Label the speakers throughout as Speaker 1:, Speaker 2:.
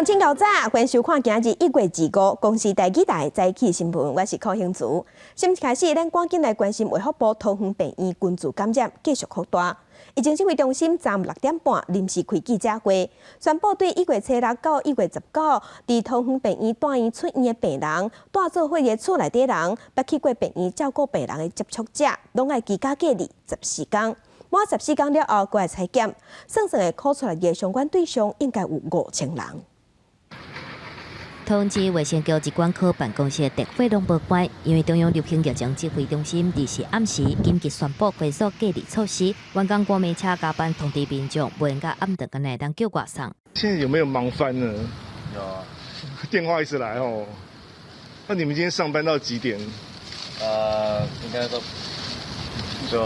Speaker 1: 眾請夠早，歡迎收看今日1月25公視台語台早起新聞，我是柯興慈。新聞開始，咱趕緊來關心衛福部桃園病院群聚感染繼續擴大。疫情指揮中心昨6點半臨時開記者會，宣布對1月初六到1月19，佇桃園病院住院出院的病人、蹛做伙的厝內底人、捌去過病院照顧病人的接觸者，攏愛居家隔離十四工。滿十四工了後，閣來採檢，算算會考出來的相關對象應該有5000人。
Speaker 2: 桃園市衛生局疾管科辦公室電話攏無關，因為中央流行疫情指揮中心24暗時緊急宣布快速隔離措施，員工趕馬車加班通知民眾，袂用到暗頓敢若會當叫外送。
Speaker 3: 現在有沒有忙翻呢？
Speaker 4: 有啊，
Speaker 3: 電話一直來哦。那你們今天上班到幾點？
Speaker 4: 應該都就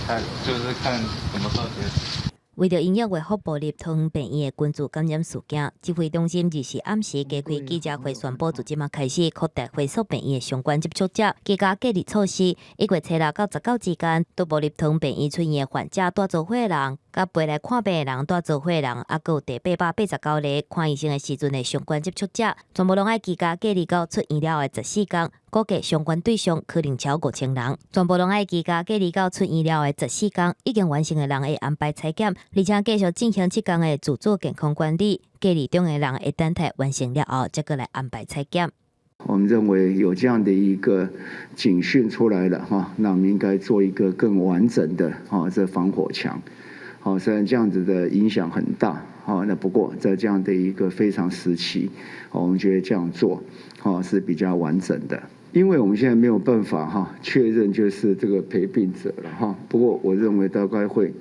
Speaker 4: 看，就是看什麼時候結束。
Speaker 2: 為著因應衛福部入桃園病院的群聚感染事件，指揮中心24暗時加開記者會，宣布自這馬開始擴大回溯病院的相關接觸者居家隔離措施。1月初六到19之間，都無入桃園病院出院的患者蹛做伙的人，佮陪來看病的人蹛做伙的人，猶閣有第889例看醫生的時陣的相關接觸者，全部攏愛居家隔離到出院了後的十四工。估計相關對象可能超5000人，全部攏愛居家隔離到出院了後的十四工，已經完成的人會安排採檢，而且繼續進行7工的自主健康管理。隔離中的人會等待完成了後，才閣來安排採檢。
Speaker 5: 我們認為有這樣的一個警訊出來了哈，那我們應該做一個更完整的哈這防火牆。好，雖然這樣子的影響很大，好，那不過在這樣的一個非常時期，我們覺得這樣做，是比較完整的。因為我們現在沒有辦法哈確認就是這個陪病者了哈，不過我認為大概會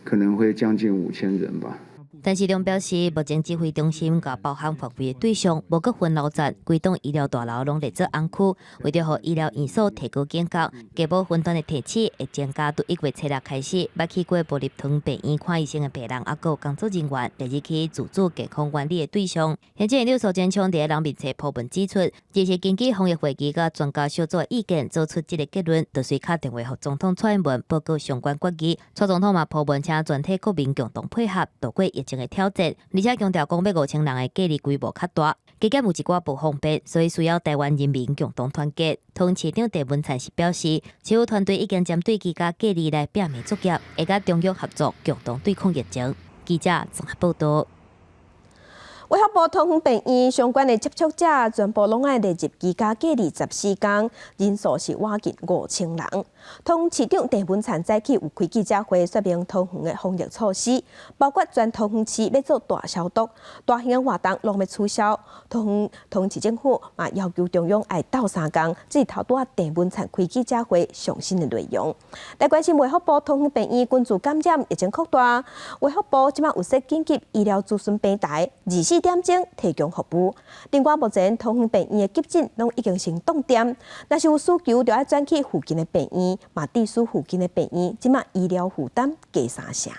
Speaker 5: 可能會將近5000人吧。
Speaker 2: 陳時中表示，目前指揮中心共包含範圍的對象，無閣分樓層，規棟醫療大樓攏列做紅區，為著予醫療院所提高警覺，加保雲端的提醒會增加，對1月初六開始，捌去過部立桃園病院看醫生的病人，猶閣有工作人員，列入去自主健康管理的對象。行政院長蘇貞昌佇人面冊鋪文指出，這是根據防疫會議佮專家小組的意見，做出這个結論，就隨敲電話予總統蔡英文報告相關決議。蔡總統嘛鋪文請全體國民共同配合，渡過疫情的挑戰，而且強調講欲5000人的隔離規模較大，加減有一寡無方便，所以需要台灣人民共同團結。桃園市長鄭文燦是表示，市府團隊已經針對居家隔離來拼命作業，會佮中央合作，共同對抗疫情。記者綜合報道。
Speaker 1: 衛福部桃園病院相關的接觸者全部攏愛列入居家隔離十四工，人數是倚近5000人。桃園市長鄭文燦早起有開記者會，說明桃園的防疫措施，包括全桃園市欲做大消毒，大型的活動攏欲取消。桃園市政府嘛要求中央愛鬥相共，這是頭拄仔鄭文燦開記者會上新的內容。來關心衛福部桃園病院群聚感染疫情擴大，衛福部這馬有設緊急醫療諮詢平台，24點鐘提供服務。另外，目前桃園病院的急診攏已經先凍點，若是有需求，就愛轉去附近的病院，嘛致使附近的病院這馬醫療負擔加三成。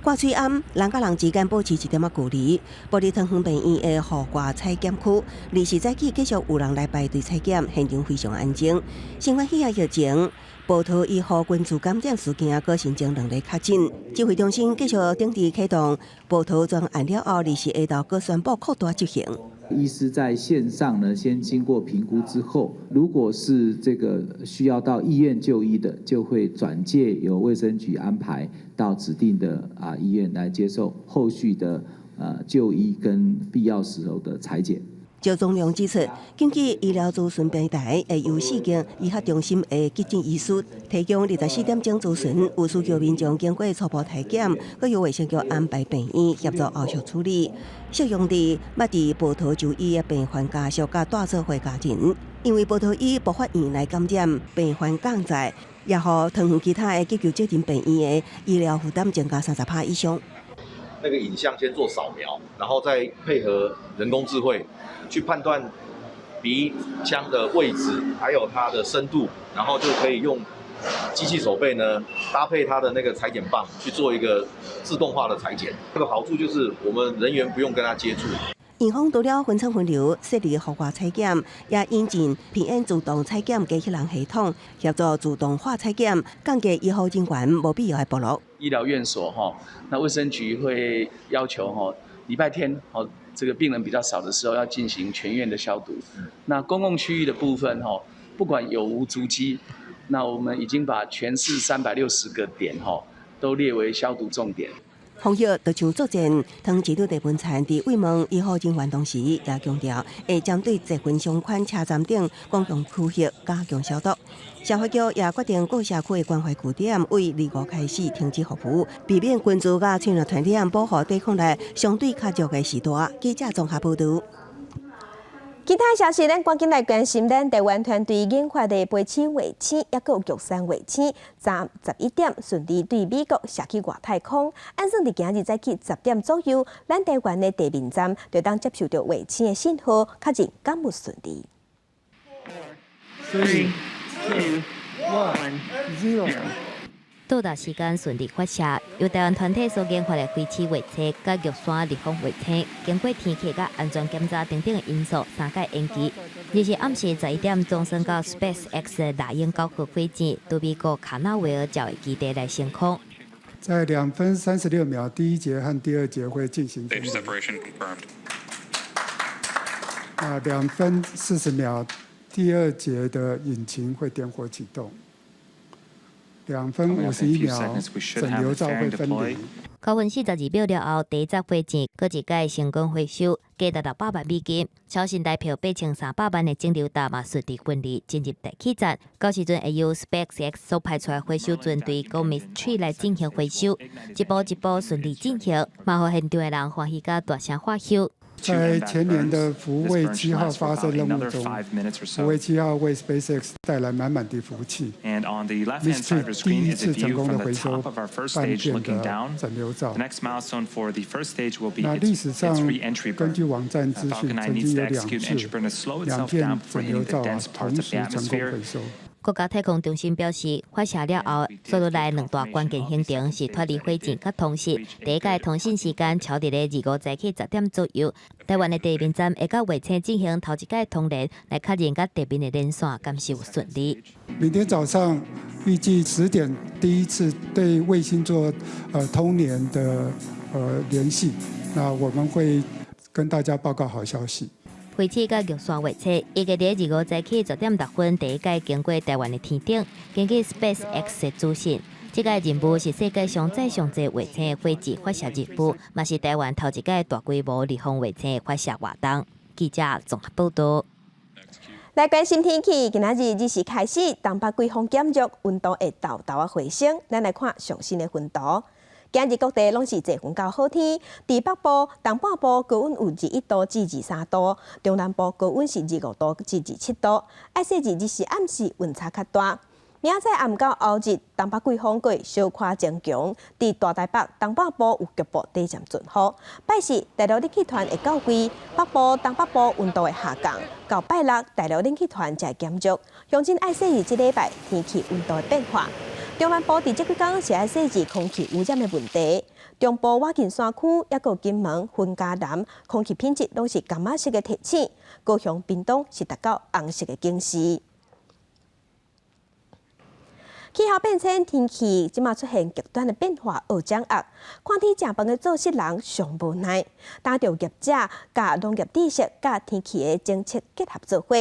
Speaker 6: 掛喙罨，人佮人之間保持一點仔距離。部立桃園病院的戶外採檢區，24早起繼續有人來排隊採檢，現場非常安靜。新冠肺炎疫情，部桃醫護群聚感染事件，閣新增兩例確診。指揮中心繼續頂佇啟動部桃專案了後，24下晝閣宣布擴大執行。
Speaker 7: 醫師在線上呢，先經過評估之後，如果是這個需要到醫院就醫的，就會轉介由衛生局安排到指定的醫院來接受後續的就醫跟必要時候的採檢。
Speaker 6: 趙宗良指出，緊急醫療諮詢平台會由四間醫學中心的急診醫師提供24點鐘諮詢，有需求民眾經過初步體檢，閣由衛生局安排病院協助後續處理。適用佇捌佇部桃就醫的病患家屬佮蹛做伙家人，因為部桃醫無法院內感染病患降載，也予桃園其他的急救責任病院的醫療負擔增加30%以上。
Speaker 8: 那個影像先做掃描，然後再配合人工智慧去判斷鼻腔的位置，還有它的深度，然後就可以用機器手臂呢搭配它的那個採檢棒去做一個自動化的採檢。這個好處就是我們人員不用跟他接觸。
Speaker 6: 院方除了分層分流設立戶外採檢，也引進平安自動採檢機器人系統，協助自動化採檢，降低醫護人員無必要的暴露。
Speaker 9: 醫療院所哈，那衛生局會要求哈，禮拜天哦，這個病人比較少的時候，要進行全院的消毒。那公共區域的部分，吼，不管有無足跡，那我們已經把全市360個點，吼，都列為消毒重點。
Speaker 6: 防疫就像作戰，湯市長鄭文燦佇慰問醫護人員同時，也強調會針對捷運相關車站等公共區域加強消毒。社福局也決定各社區的關懷據點，對25開始停止服務，避免群聚佮傳染傳染，保護抵抗力相對較弱的時代。記者綜合報導。
Speaker 1: 其他消息，咱趕緊來關心咱台灣團隊研發的飛鼠衛星，抑閣有玉山衛星，昨11點順利對美國射去外太空。按算佇今日早起10點左右，咱台灣的地面站就當接受著衛星的信號，確認敢有順利。
Speaker 10: Three, two, one, zero.
Speaker 2: 到達時間順利發射，由台灣團體所研發的飛鼠衛星佮玉山立方衛星，經過天氣佮安全檢查等等的因素，三擺延期。24暗時11點，總算到 SpaceX 的獵鷹9號火箭，對美國卡納維爾角的基地來升空。
Speaker 10: 在2分36秒，第一節和第二節會進行分離。啊，2分40秒，第二節的引擎會點火啟動。2分51秒，整流罩會分離。
Speaker 2: 9分42秒了後，第一隻火箭閣一擺成功回收，價值600萬美金，超新台票8300萬的整流罩嘛順利分離進入大氣層。到時陣會由 SpaceX 所派出來回收船隊 Gomes 3來進行回收，一步一步順利進行，嘛予現場的人歡喜佮大聲喝彩。
Speaker 10: 在前年的福衛七號發射任務中，福衛七號為 SpaceX 帶來滿滿的福氣。Mystery 第一次成功的回收半片的整流罩。那歷史上根據網站資訊，曾經有兩次兩片整流罩同時成功回收。
Speaker 2: 國家太空中心表示，發射了後，紲落來兩大關鍵行程是脫離火箭佮通信。第一擺通信時間敲佇咧25早起10點左右。台灣的地面站會佮衛星進行頭一擺通聯，來確認佮地面的連線敢是有順利。
Speaker 10: 明天早上預計10點第一次對衛星做通聯的聯繫，那我們會跟大家報告好消息。
Speaker 2: 飛鼠佮玉山衛星，預計佇25早起10點6分，第一擺經過台灣的天頂。根據 SpaceX 的資訊，這個任務是世界上載上濟衛星的火箭發射任務，嘛是台灣頭一擺大規模立方衛星的發射活動。記者綜合報導。
Speaker 1: 來關心天氣，今仔日日時開始，東北季風減弱，溫度會沓沓仔回升。咱來看上新的溫度。今日各地攏是濟雲到好天，佇北部、東半部高溫有21度至23度，中南部高溫是25度至27度。愛說日日時暗時溫差較大。明仔載暗到後日，東北季風會小可增強，佇大台北東半部有局部短暫陣雨。拜四大陸冷氣團會到位，北部、東北部溫度會下降。到拜六大陸冷氣團才會減弱。鄉親愛細膩這禮拜天氣溫度的變化。中南部佇這幾工是愛細膩空氣污染的問題。中部倚近山區，抑閣金門、雲嘉南，空氣品質攏是柑仔色的提醒。高雄、屏東是達到紅色的警示。氣候變遷，天氣這馬出現極端的變化，惡掌壓，看天食飯的做事人上無奈。擔著業者佮農業知識佮天氣的偵測結合做伙，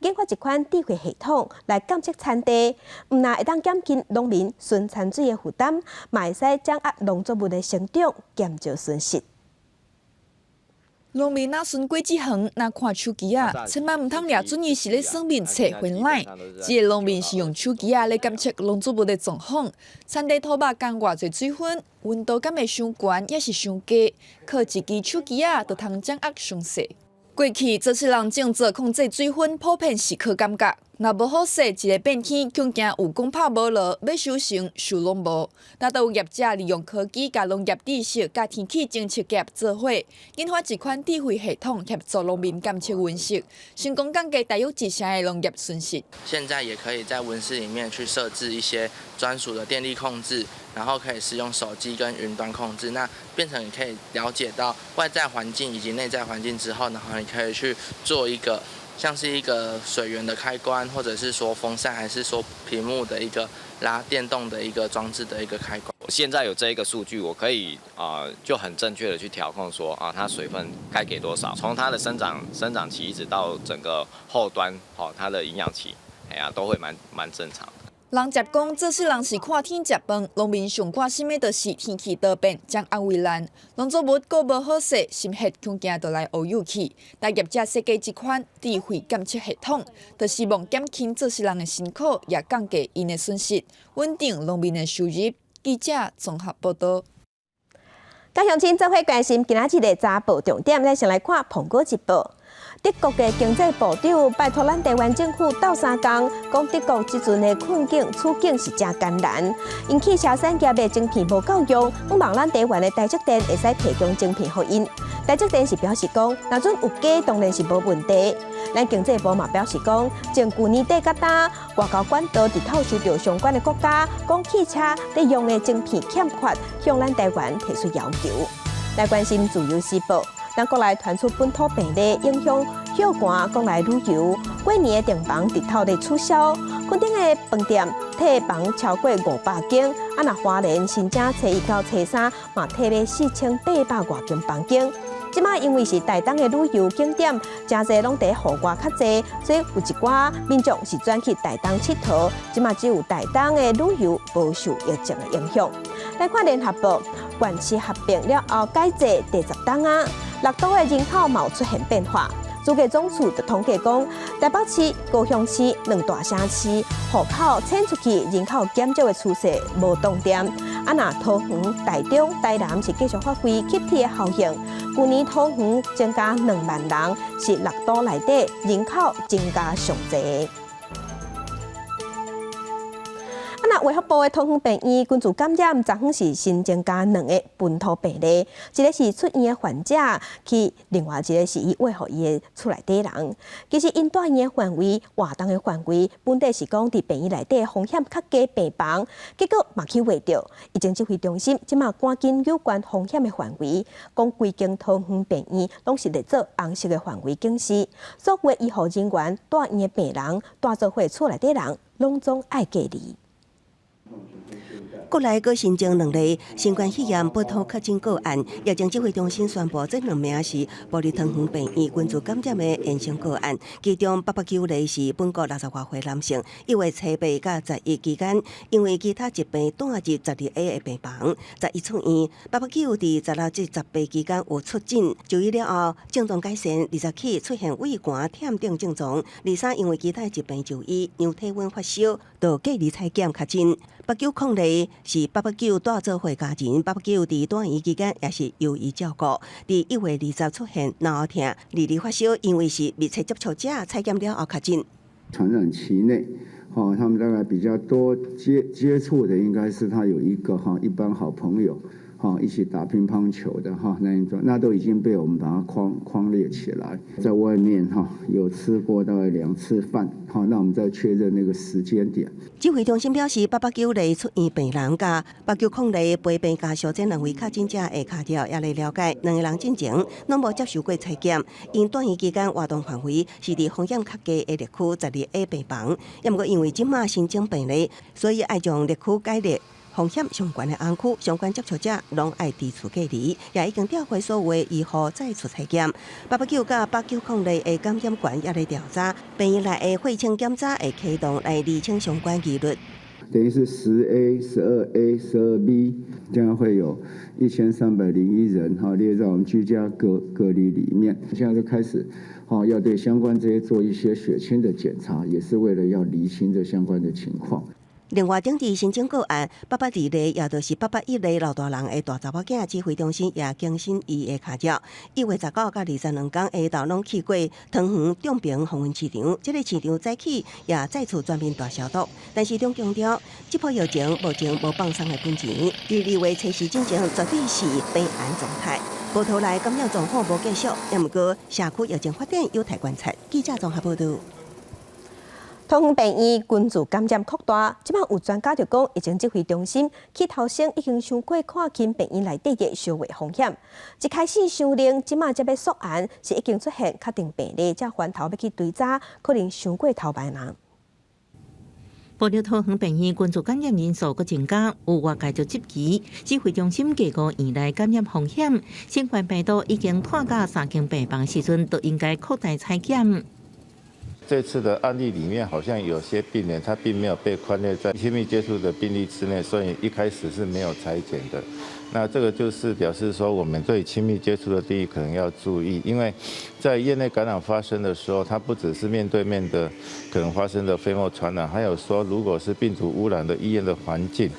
Speaker 1: 研發一款智慧系統來監測田地，毋但會當減輕農民巡田水的負擔，嘛會使掌握農作物的成長，減少損失。
Speaker 11: 農民若巡果子園，若看手機仔，千萬毋通掠準伊是咧耍面冊回來。這个農民是用手機仔咧監測農作物的狀況，田地土肉含偌濟水分，溫度敢會傷懸，抑是傷低，靠一支手機仔就通掌握詳細。過去做事人種作控制水分，普遍是靠感覺。若無好勢，一个變天，恐驚有講拍無落，欲收成收攏無。但都有業者利用科技，佮農業知識、佮天氣偵測結合做伙，研發一款智慧系統，協助農民監測溫室，成功降低大約一成的農業損失。
Speaker 12: 現在也可以在溫室裡面去設置一些專屬的電力控制，然後可以使用手機跟雲端控制，那變成你可以了解到外在環境以及內在環境之後，然後你可以去做一個像是一個水源的開關，或者是說風扇，還是說屏幕的一個拉電動的一個裝置的一個開關。
Speaker 13: 現在有這一個數據，我可以啊就很正確的去調控說啊，它水分該給多少，從它的生長期一直到整個後端，吼，它的營養期，哎呀，都會蠻正常。
Speaker 11: 人食講，做世人是看天食飯，農民上掛心的就是天氣多變，將暗為難。農作物閣無好勢，心血恐驚就來烏有去。但業者設計這款智慧檢測系統，就希望減輕做世人的辛苦，也降低𪜶的損失，穩定農民的收入。記者綜合報道。
Speaker 1: 各鄉親做伙關心今仔日的早報重點，咱先來看《蘋果日報》。德國的經濟部長拜託咱台灣政府鬥相共，講德國這陣的困境處境是誠艱難，𪜶汽車產業的晶片無夠用，向望咱台灣的台積電會使提供晶片予𪜶。台積電是表示講，若準有加，當然是無問題。咱經濟部嘛表示講，從舊年底到今，外交管道直透收著相關的國家，講汽車咧用的晶片欠缺，向咱台灣提出要求。來關心自由時報。咱國內傳出本土病例影響休寒，國內旅遊過年的訂房直透咧取消，墾丁的飯店退房超過500間，啊若花蓮新增初一到初三嘛退買4800外間房間。這馬因為是台東的旅遊景點，誠濟攏佇戶外較濟，所以有一寡民眾是轉去台東𨑨迌。這馬只有台東的旅遊無受疫情的影響。來看聯合報，縣市合併了後改制第十冬啊，六都的人口嘛有出現變化。主計總處就統計講，台北市、高雄市兩大城市戶口遷出去人口減少的趨勢無動恬。啊，若桃園、台中、台南是繼續發揮吸鐵的效應。舊年桃園增加2萬人，是六都內底人口增加上濟。啊，若衛福部的桃園病院根據感染，昨昏是新增加兩个本土病例，一个是出院的患者，去另外一个是伊餵予伊的厝內底人。其實𪜶住院的範圍、活動的範圍，本底是講佇病院內底風險較低病房，結果嘛去畫著。疫情指揮中心這馬趕緊有關風險的範圍，講規間桃園病院攏是列做紅色的範圍警示，所有的醫護人員、住院的病人、蹛做伙厝內底人，攏總愛隔離。
Speaker 6: 國內閣新增兩例新冠肺炎本土確診個案，疫情指揮中心宣布，這兩名是部立桃園病院群聚感染的陽性個案，其中889例是本國60外歲男性，1月初8到11期間，因為其他疾病住入12A 的病房，11出院。889佇16至18期間有出診，就醫了後症狀改善，20起出現畏寒、忝等症狀，23因為其他疾病就醫，量體溫發燒，就隔離採檢確診。89例是889蹛做伙家人，889佇住院期間也是由伊照顧。佇1月20出現腦痛，22發燒，因為是密切接觸者，採檢了後確診。
Speaker 5: 傳染期內，哈，他們大概比較多接觸的，應該是他有一個哈一般好朋友，哈一起打乒乓球的哈那一種，那都已經被我們把它框列起來，在外面哈有吃過大概兩次飯，好，那我們再確認那個時間點。
Speaker 6: 指揮中心表示，889例出院病人佮890例陪病家屬這兩位確診者的卡條，也來了解，兩个人進前攏無接受過採檢，𪜶住院期間活動範圍是佇風險較低的列區12A 病房，也毋過因為這馬新增病例，所以愛將列區改列風險上懸的紅區，相關接觸者攏愛佇厝隔離，也已經調回所有的醫護再次採檢。889佮890例的感染源也咧調查，病院內的血清檢查會啟動來釐清相關疑慮。
Speaker 5: 等於是10A、12A、12B，將會有1301人哈列在我們居家隔離裡面。現在就開始，哈要對相關這些做一些血清的檢查，也是為了要釐清這相關的情況。
Speaker 6: 另外，頂日新增個案882例，也就是881例老大人的大查某囝，指揮中心也更新伊的卡照。1月19到22天下晝攏去過桃園中平豐運市場，這个市場早起也再次全面大消毒。但是中強調，這波疫情目前無放鬆的本錢。佇2月初四進前絕對是平安狀態。埔桃內感染狀況無繼續，也毋過社區疫情發展有待觀察。記者綜合報導。
Speaker 1: 桃園病院群聚感染擴大，這擺有專家就講，疫情指揮中心去頭先已經傷過看輕病院內底的相會風險。一開始傷冷，這擺才欲溯源，是已經出現確定病例，才翻頭欲去追查，可能傷過頭擺啦。
Speaker 14: 部立桃園病院群組感染人數閣增加，有外界就質疑指揮中心低估院內感染風險，新冠病毒已經拖到三間病房時陣，就應該擴大採檢。
Speaker 15: 這次的案例裡面，好像有些病人他並沒有被寬列在親密接觸的病例之內，所以一開始是沒有採檢的。那這個就是表示說，我們對親密接觸的定義可能要注意，因為在院內感染發生的時候，它不只是面對面的可能發生的飛沫傳染，還有說如果是病毒污染的醫院的環境，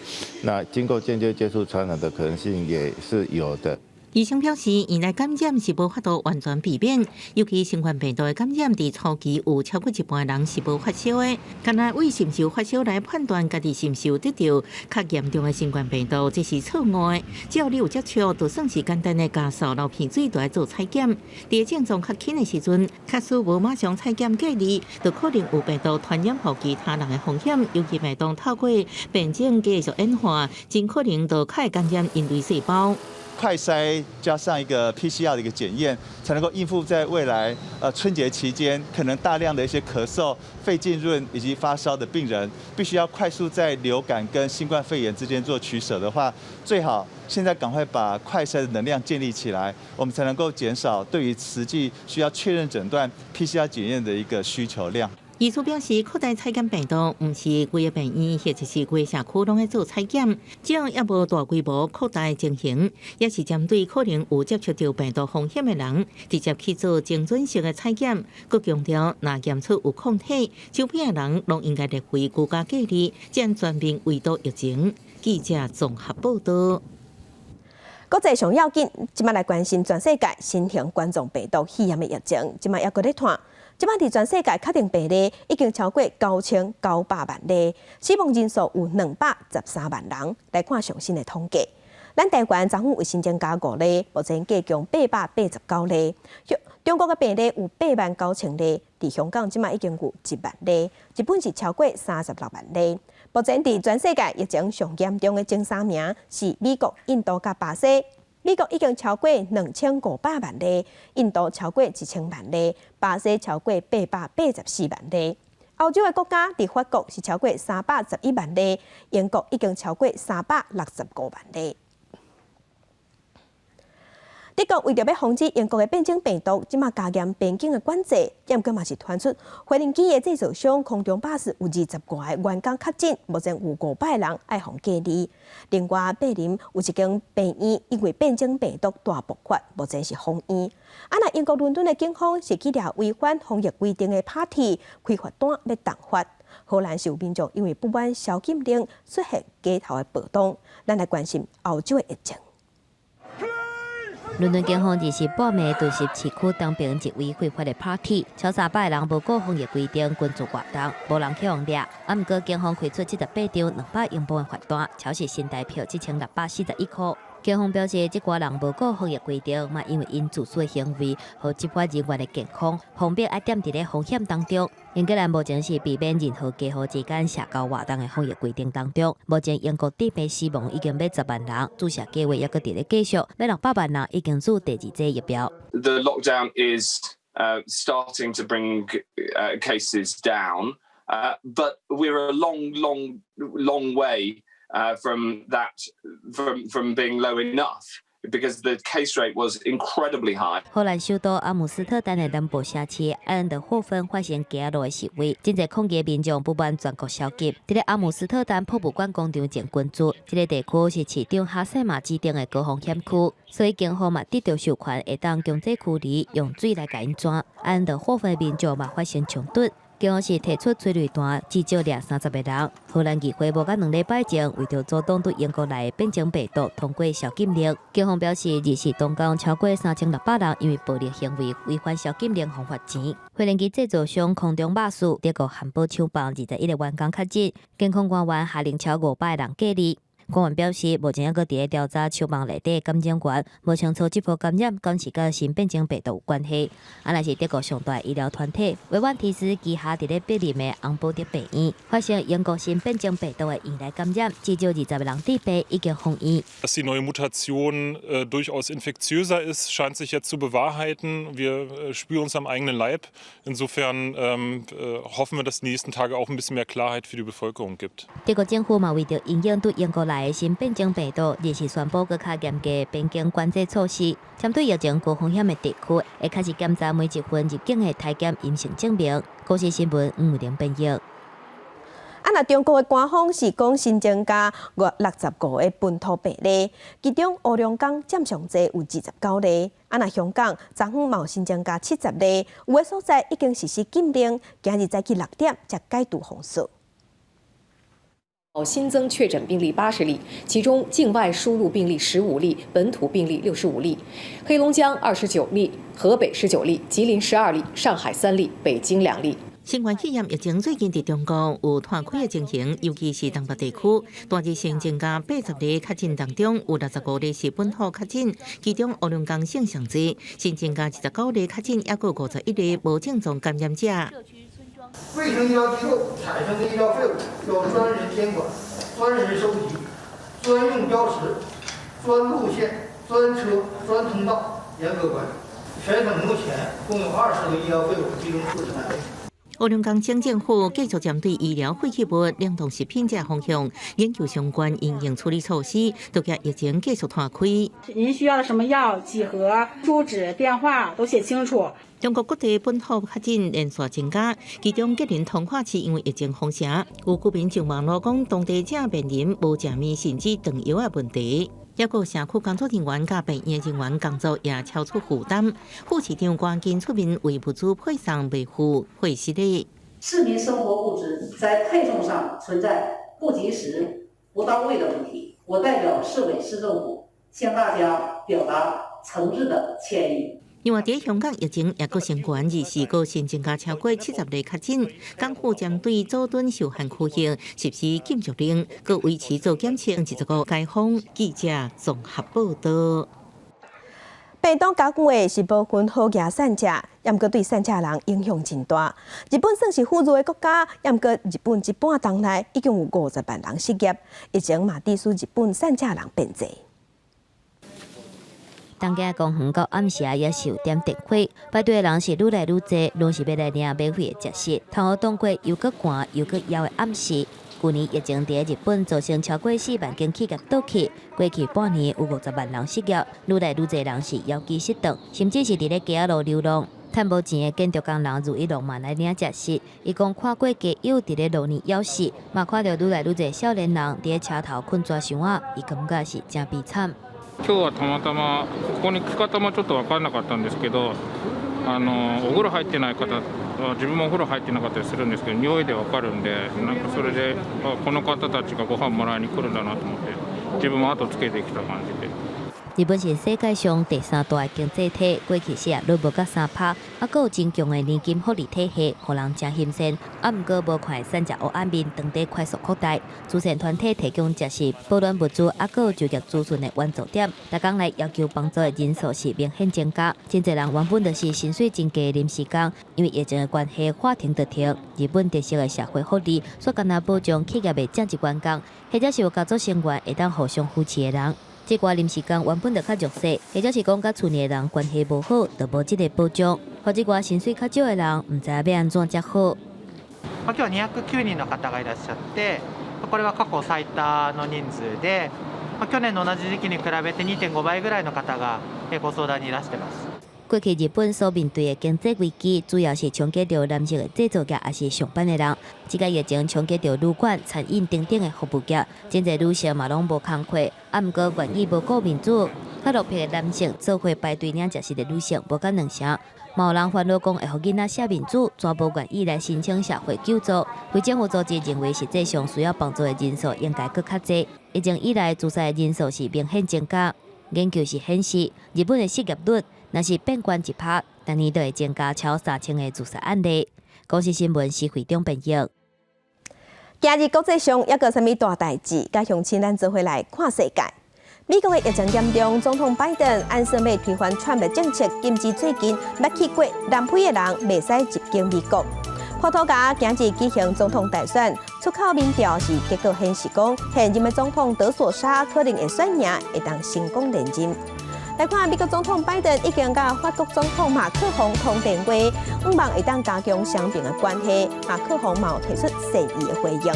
Speaker 15: 那經過間接接觸傳染的可能性也是有的。
Speaker 14: 醫生表示，院內感染是無法度完全避免，尤其新冠病毒的感染，佇初期有超過一半人是無發燒的。干焦為是毋是有發燒來判斷家己是毋是有得著較嚴重的新冠病毒，這是錯誤的。只要你有接觸，就算是簡單的咳嗽、流鼻水，都愛做採檢。佇症狀較輕的時陣，假使無馬上採檢隔離，就可能有病毒傳染予其他人的風險。尤其病毒透過變種繼續演化，真可能就較會感染人類細胞。
Speaker 16: 快篩加上一個 PCR 的一個檢驗，才能夠應付在未來春節期間可能大量的一些咳嗽、肺浸潤以及發燒的病人，必須要快速在流感跟新冠肺炎之間做取捨的話，最好現在趕快把快篩的能量建立起來，我們才能夠減少對於實際需要確認診斷 PCR 檢驗的一個需求量。
Speaker 14: 醫師表示，擴大採檢病毒，毋是規个病院或者是規个社區攏咧做採檢，只要猶無大規模擴大情形，也是針對可能有接觸著病毒風險的人，直接去做精準式的採檢。閣強調，若驗出有抗體，周邊的人攏應該列為居家隔離，才全面圍堵疫情。記者綜合報道。
Speaker 1: 國際上要緊，這擺來關心全世界新型冠狀病毒肺炎的疫情，這擺猶閣咧拖。這擺佇全世界確定病例已經超過9900萬例，死亡人數有213萬人。來看上新的統計，咱台灣昨昏有新增加五例，目前計共889例。中國的病例有8萬9千例，佇香港這擺已經有1萬例，日本是超過36萬例。目前佇全世界疫情上嚴重的前三名是美國、印度佮巴西。美國已經超過2500萬例，印度超過1000萬例，巴西超過884萬例。歐洲的國家佇法國是超過311萬例，英國已經超過365萬例。德國為著欲防止英國的變種病毒，這馬加嚴邊境的管制，毋過嘛是傳出飛行機的製造商空中巴士有25個員工確診，目前有500人愛予隔離。另外，柏林有一間病院因為變種病毒大爆發，目前是封院。啊，若英國倫敦的警方是去掠違反防疫規定的 party，開罰單欲重罰。荷蘭是有民眾因為不滿宵禁令出現街頭的暴動，咱來關心歐洲的疫情。
Speaker 2: 倫敦警方二十半暝突襲市區東邊一位非法的 party，超300人無顧防疫規定群聚活動，無人去予掠。啊，毋過警方開出78張200英鎊的罰單，超是新台票1641箍。警方表示，這寡人無顧防疫規定，嘛因為𪜶自私的行為予執法人員的健康，防疫愛踮佇咧風險當中。英格蘭目前是避免任何家戶之間社交活動的防疫規定當中。目前英國致病死亡已經欲10萬人，注射計劃猶閣佇咧繼續，欲600萬人已經注第二劑疫苗。
Speaker 17: The lockdown is starting to bring cases down, but we're a long, long, long way from that, from being low enough, because the case rate was incredibly high.
Speaker 2: 荷蘭首都阿姆斯特丹的南部城市埃恩德霍芬發生街仔路的示威，真濟抗議民眾不滿全國宵禁。佇咧阿姆斯特丹博物館廣場前群聚，這个地區是市長哈塞馬指定的高風險區，所以警方嘛得著授權，會當強制驅離，用水來共𪜶抓。埃恩德霍芬的民眾嘛發生衝突。警方是提出催淚彈，至少掠30個人。荷蘭議會無夠2禮拜前，為著阻擋對英國來的變種病毒通過宵禁令，警方表示，二十當工超過3600人因為暴力行為違反宵禁令，予罰錢。飛行機製造商空中巴士德國漢堡廠房21個員工確診，健康官員下令超500人隔離。官員表示，目前猶閣佇咧調查樹網內底感染源，無清楚這波感染敢是佮新變種病毒有關係。啊，若是德國上大醫療團體維萬提斯旗下佇咧柏林的洪堡德病院，發現英國新變種病毒的院內感染，至少20個人致病，已經封院。
Speaker 18: Dass die neue Mutation durchaus infektiöser ist, scheint sich jetzt zu bewahrheiten. Wir spüren es am eigenen Leib. Insofern hoffen wir, dass die nächsten Tage auch ein bisschen mehr Klarheit für die Bevölkerung gibt.
Speaker 2: 德國政府嘛為著因應對英國來的新變種病毒，日時宣布閣較嚴格邊境管制措施，針對疫情高風險的地區，會開始檢查每一份入境的篩檢陰性證明。公視新聞吳玲編譯。
Speaker 1: 啊，若中國的官方是講新增加65個本土病例，其中黑龍江佔上濟有29例。啊，若香港昨昏嘛有新增加70例，有的所在已經實施禁令，今日早起6點才解除封鎖。
Speaker 19: 新增確診病例80例，其中境外輸入病例15例，本土病例65例。黑龍江29例，河北19例，吉林12例，上海3例，北京2例。
Speaker 14: 新冠肺炎疫情最近佇中國有拖開的情形，尤其是東北地區，單日新增加80例確診當中，有65例是本土確診，其中黑龍江省上濟，新增加29例確診，抑閣51例無症狀感染者。
Speaker 20: 衛生醫療機構產生的醫療廢物要專人監管、專人收集、專用標識、專路線、專車、專通道，嚴格管理。全省目前共有20個醫療廢物集中處置單位。
Speaker 14: 黑龍江省政府繼續針對醫療廢棄物、冷凍食品這方向研究相關因應處理措施，杜絕疫情繼續拖開。
Speaker 21: 您需要什麼藥、幾盒、住址、電話都寫清楚。
Speaker 14: 中國各地本土確診連續增加，其中吉林通化市因為疫情封城，有居民上網路講，當地正面臨無食麵甚至斷藥的問題。抑閣社區工作人員佮病院人員工作也超出負擔，副市長趕緊出面為物資配送維護會失禮。
Speaker 22: 市民生活物資在配送上存在不及時、不到位的問題，我代表市委市政府向大家表達誠摯的歉意。
Speaker 14: 另外，佇香港疫情抑閣升懸，二四閣新增加超過70例確診，港府針對佐敦受限區域實施禁足令，閣維持做檢測，25解封。記者綜合報道。
Speaker 1: 便當加久的是無分好額散食，毋過對散赤人影響真大。日本算是富裕的國家，毋過日本這半冬內已經有50萬人失業，疫情嘛致使日本散赤人變濟。
Speaker 2: 東京公園到暗時也是有點燈火，排隊的人是愈來愈濟，攏是欲來領免費的食食，通好擋過又閣寒又閣枵的暗時。舊年疫情佇日本造成超過4萬間企業倒去，過去半年有50萬人失業，愈來愈濟人是枵飢失頓，甚至是佇咧街仔路流浪。趁無錢的建築工人如一浪嘛來領食食，伊講看過街友佇咧路呢枵死，嘛看著愈來愈濟少年人佇咧車頭睏紙箱仔，伊感覺是誠悲慘。
Speaker 23: 今日はたまたまここに来方もちょっと分からなかったんですけど、お風呂入ってない方は自分もお風呂入ってなかったりするんですけど、匂いで分かるんで、なんかそれでこの方たちがご飯もらいに来るんだなと思って、自分も後つけてきた感じで。
Speaker 2: 日本是世界上第三大經濟體，過去失業率無到3%，啊，閣有真強的年金福利體系，予人誠欣羨。啊，毋過無看散赤烏暗面，當地快速擴大，慈善團體提供食食、保暖物資，啊，閣有就業資訊的援助點。逐工來要求幫助的人數是明顯增加。真濟人原本就是薪水真低的臨時工，因為疫情的關係，話停就停。日本特色的社會福利，煞干焦保障企業的正職員工，或者是有家族成員會當互相扶持的人。這寡臨時工原本就較弱勢，或者是講佮厝內的人關係無好，就無這个保障。予這寡薪水較少的人，毋知影欲按怎才好。
Speaker 24: 今日は209人の方がいらっしゃって、これは過去最多の人数で、去年の同じ時期に比べて2.5倍ぐらいの方がご相談にいらしてます。
Speaker 2: 過去日本所面對的經濟危機，主要是衝擊著男性的製造業，抑是上班的人。這個疫情衝擊著旅館、餐飲等等的服務業，真濟女性嘛攏無工課。啊，毋過願意無顧面子，較落魄的男性做伙排隊領食食的女性無到兩成。嘛有人煩惱講會予囡仔寫面子，怎無願意來申請社會救助。非政府組織認為，實際上需要幫助的人數應該閣較濟。疫情以來，自殺的人數是明顯增加。研究是顯示，日本的失業率若是變懸1%，逐年都會增加超3000個自殺案例。公視新聞施惠中編譯。
Speaker 1: 今日國際上猶閣有啥物大代誌？佮鄉親咱做伙來看世界。美國的疫情嚴重，總統拜登按算欲推翻川普政策，禁止最近捌去過南非的人袂使入境美國。葡萄牙今日舉行總統大選，出口民調是結果顯示講，現任的總統德索沙可能會選贏，會當成功連任。來看美國總統拜登已經佮法國總統馬克宏通電話，向望會當加強雙邊的關係。馬克宏嘛有提出善意的回應。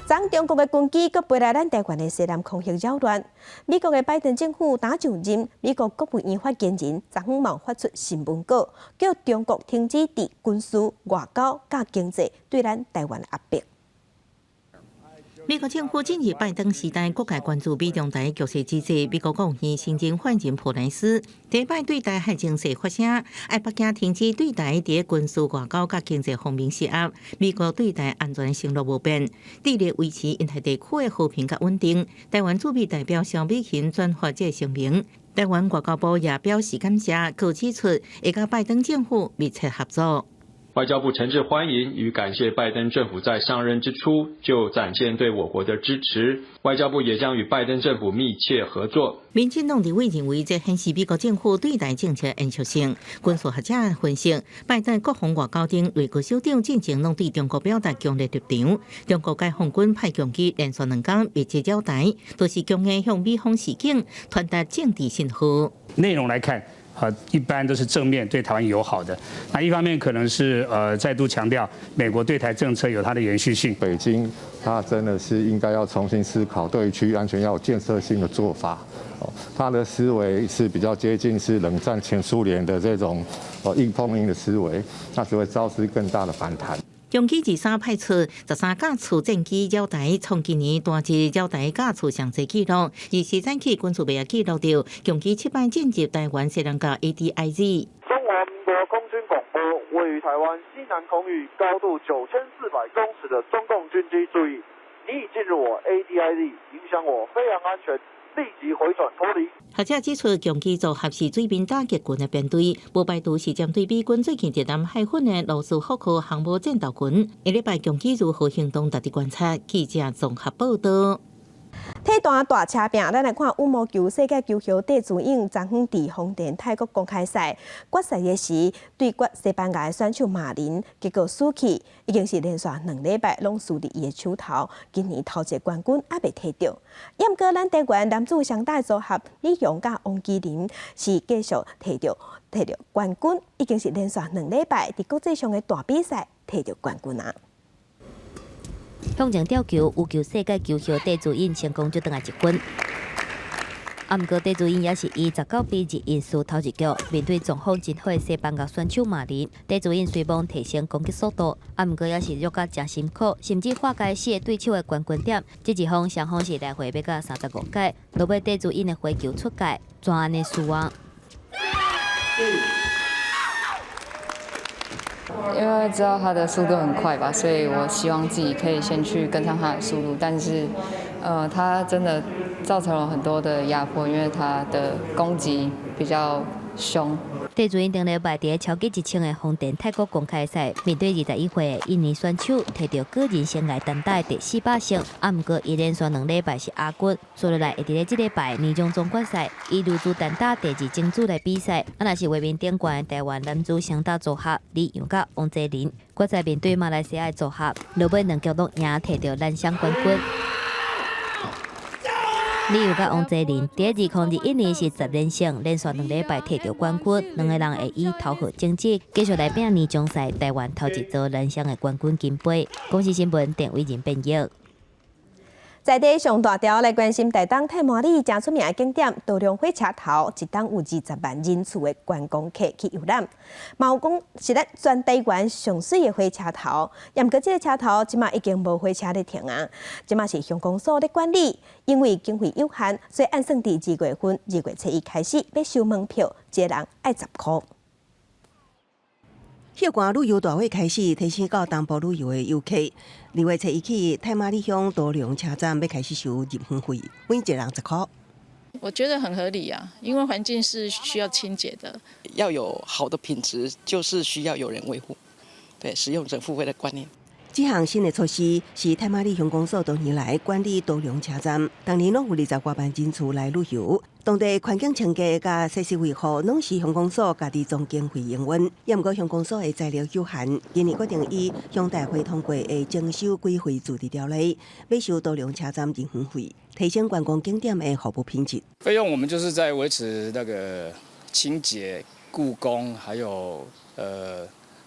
Speaker 1: 昨中國的軍機閣飛來咱台灣的西南空域擾亂，美國的拜登政府打上任，美國國務院發言人昨昏嘛發出新聞稿，叫中國停止佇軍事、外交佮經濟對咱台灣的壓迫。
Speaker 14: 美國政府進入拜登時代，各界關注美中台局勢之際，美國國務院新任發言人普萊斯第一擺對台海情勢發聲，愛北京停止對台佇軍事、外交佮經濟方面施壓。美國對台安全承諾無變，致力維持印太地區的和平佮穩定。台灣駐美代表蕭美琴轉發這个聲明，台灣外交部也表示感謝，閣指出會佮拜登政府密切合作。
Speaker 3: 外交部誠摯歡迎與感謝拜登政府在上任之初就展現對我國的支持，外交部也將與拜登政府密切合作。
Speaker 14: 民進黨立委認為，這顯示美國政府對台政策延續性。軍事學者分析，拜登國防外交頂內閣首長進前攏對中國表達強烈立場。中國解放軍派強機連續兩工密集繞台，都是強硬向美方示警，傳達政治信號。
Speaker 4: 內容來看，一般都是正面對台灣友好的。那一方面可能是再度強調美國對台政策有它的延續性。
Speaker 7: 北京，它真的是應該要重新思考對於區域安全要有建設性的做法。哦，他的思維是比較接近是冷戰前蘇聯的這種硬碰硬的思維，那只會招致更大的反彈。
Speaker 14: 中機23派出13架次戰機繞台，創今年單日繞台架次上濟紀錄。而是早起軍事媒體記錄著，共機七擺進入台灣西南角 ADIZ。
Speaker 8: 中華民國空軍廣播，位於台灣西南空域高度9400公尺的中共軍機，注意，你已進入我 ADIZ，影響我飛航安全。立即回轉脫離。
Speaker 14: 學者指出，共機組合是水面打擊群的編隊，無排除是針對美軍最近佇南海訓練羅斯福號航母戰鬥群。下禮拜共機如何行動，值得觀察。記者綜合報道。
Speaker 1: 體壇大車拼，咱來看羽毛球世界球后戴資穎昨昏佇豐田泰國公開賽決賽的時，對決西班牙的選手馬林，結果輸去，已經是連續2禮拜攏輸佇伊的手頭。今年頭一個冠軍猶未提著。毋過咱台灣男子雙打組合李洋佮王齊麟是繼續提著冠軍，已經是連續兩禮拜佇國際上的大比賽提著冠軍啊！
Speaker 2: 向前吊球，羽球世界球后戴資穎成功追轉來一分。啊，毋過戴資穎也是以19比21輸頭一局，面對狀況真好的西班牙選手馬林，戴資穎雖罔提升攻擊速度，啊，毋過也是弱甲誠辛苦，甚至化解四個對手的冠軍點。這一方雙方是來回欲到35界，落尾戴資穎的回球出界，怎按呢輸啊？
Speaker 25: 因為知道他的速度很快吧，所以我希望自己可以先去跟上他的速度。但是，他真的造成了很多的壓迫，因為他的攻擊比較兇。
Speaker 2: 戴資穎頂禮拜佇超級1000的豐田泰國公開賽，面對21歲的印尼選手，提著個人生涯單打的第400勝。啊，毋過伊連續2禮拜是亞軍，所以來會佇咧這禮拜年終總決賽，以女子單打第二種子來比賽。啊，若是畫面頂懸的台灣男子雙打組合李洋佮王齊麟，決賽面對馬來西亞的組合，落尾兩局攏贏，提著男雙冠軍。李洋佮王齊麟，佇2021年是10連勝，連續2禮拜提著冠軍，兩个人會以頭號種子繼續來拼年終賽台灣頭一座男雙的冠軍金杯。公視新聞鄧偉仁編譯。
Speaker 1: 在地上大條來關心台東太麻里誠出名的景點多良火車頭，一冬有20萬人次的觀光客去遊覽。嘛有講是咱全台灣上媠的火車頭，毋過這个車頭這馬已經無火車咧停啊，這馬是鄉公所咧管理，因為經費有限，所以按算佇2月份2月初1開始欲收門票，一個人愛10箍。
Speaker 6: 休寒旅遊大會開始，提醒到東部旅遊的遊客，2月初1起，太麻里鄉多良車站欲開始收入園費，每一個人10箍。
Speaker 26: 我覺得很合理啊，因為環境是需要清潔的，
Speaker 27: 要有好的品質，就是需要有人維護。
Speaker 5: 對，使用者付費的觀念。
Speaker 6: 這項新的措施是太馬里鄉公所多年來管理多龍車站，逐年攏有20外萬人次來旅遊。當地環境清潔佮設施維護，攏是鄉公所家己總經費營運。也毋過鄉公所的財力有限，今年決定以鄉代會通過的徵收規費自治條例，欲收多龍車站人園費，提升觀光景點的服務品質。
Speaker 9: 費用我們就是在維持那個清潔、僱工，還有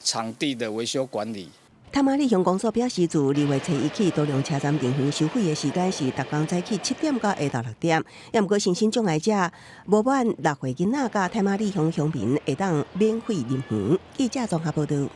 Speaker 9: 場地的維修管理。
Speaker 6: 太馬里鄉公所表示，自2月初一起，多龍車站人園收費的時間是逐工早起7點到下晝6點。也毋過，身心障礙者、無滿6歲囡仔佮太馬里鄉鄉民會當免費入園。記者綜合報導。